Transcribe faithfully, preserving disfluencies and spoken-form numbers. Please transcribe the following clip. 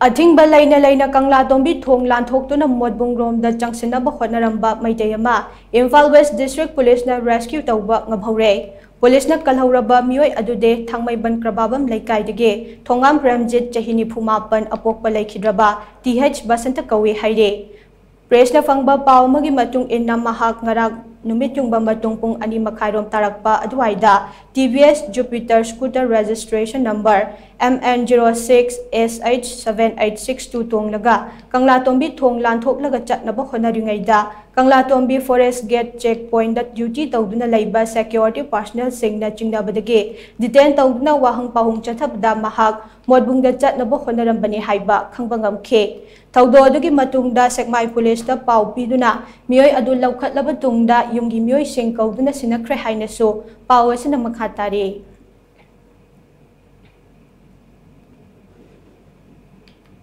ꯑꯊꯤꯡꯕ ꯂꯩꯅ ꯂꯩꯅ ꯀꯪꯂꯥꯇꯣꯝꯕꯤ ꯊꯣꯡ ꯂꯥꯟꯊꯣꯛꯇꯨꯅ ꯃꯣꯠꯕꯨꯡꯔꯣꯝꯗ ꯆꯪꯁꯤꯟꯅꯕ ꯍꯣꯠꯅꯔꯝꯕ ꯃꯩꯇꯩ ꯑꯃ ꯏꯝꯐꯥꯜ ꯋꯦꯁ ꯗꯤꯁꯇ꯭ꯔꯤꯛ ꯄꯨꯂꯤꯁꯅ ꯔꯦꯁꯀ꯭ꯌꯨ ꯇꯧꯕ ꯉꯝꯍꯧꯔꯦ꯫ ꯄꯨꯂꯤꯁꯅ ꯀꯜꯍꯧꯔꯕ ꯃꯤꯑꯣꯏ ꯑꯗꯨꯗꯤ ꯊꯥꯡꯃꯩꯕꯟ ꯀ꯭ꯔꯕꯥꯕꯝ ꯂꯩꯀꯥꯏꯗꯒꯤ ꯊꯣꯉꯥꯝ ꯄ꯭ꯔꯦꯝꯖꯤꯠ, ꯆꯍꯤ ꯅꯤꯐꯨ ꯃꯥꯄꯟ, ꯑꯄꯣꯛꯄ ꯂꯩꯈꯤꯗ꯭ꯔꯕ ꯇꯤ ꯍꯩꯆ ꯕꯁꯟꯇ ꯀꯧꯏ ꯍꯥꯏꯔꯦ꯫ ꯄ꯭ꯔꯦꯁꯅ ꯐꯪꯕ ꯄꯥꯎ ꯑꯃꯒꯤ ꯃꯇꯨꯡ ꯏꯟꯅ, ꯃꯍꯥꯛ ꯉꯔꯥꯡ ꯅꯨꯃꯤꯠ ꯌꯨꯡꯕ ꯃꯇꯨꯡ ꯄꯨꯡ ꯑꯅꯤ ꯃꯈꯥꯏꯔꯣꯝ ꯇꯥꯔꯛꯄ ꯑꯗꯨꯋꯥꯏꯗ ꯇꯤ ꯚꯤ ꯑꯦꯁ Jupiter scooter registration number M N zero six S H seven eight six two ꯇꯣꯡꯂꯒ ꯀꯪꯂꯥꯇꯣꯝꯕꯤ ꯊꯣꯡ ꯂꯥꯟꯊꯣꯛꯂꯒ ꯆꯠꯅꯕ ꯍꯣꯠꯅꯔꯤꯉꯩꯗ, ꯀꯪꯂꯥꯇꯣꯝꯕꯤ forest gate check pointꯗ duty ꯇꯧꯗꯨꯅ ꯂꯩꯕ security personnelꯁꯤꯡꯅ ꯆꯤꯡꯅꯕꯗꯒꯤ detain ꯇꯧꯗꯨꯅ ꯋꯥꯍꯪ ꯄꯥꯎꯍꯪ ꯆꯠꯊꯕꯗ ꯃꯍꯥꯛ ꯃꯣꯠꯕꯨꯡꯗ ꯆꯠꯅꯕ ꯍꯣꯠꯅꯔꯝꯕꯅꯤ ꯍꯥꯏꯕ ꯈꯪꯕ ꯉꯝꯈꯤ꯫ ꯊꯧꯗꯣꯛ ꯑꯗꯨꯒꯤ ꯃꯇꯨꯡꯗ ꯁꯦꯛꯃꯥꯏ ꯄꯨꯂꯤꯁꯇ ꯄꯥꯎ ꯄꯤꯗꯨꯅ ꯃꯤꯑꯣꯏ ꯑꯗꯨ ꯂꯧꯈꯠꯂꯕ ꯇꯨꯡꯗ ꯌꯨꯝꯒꯤ ꯃꯤꯑꯣꯏꯁꯤꯡ ꯀꯧꯗꯨꯅ ꯁꯤꯟꯅꯈ꯭ꯔꯦ ꯍꯥꯏꯅꯁꯨ ꯄꯥꯎ ꯑꯁꯤꯅ ꯃꯈꯥ ꯇꯥꯔꯤ꯫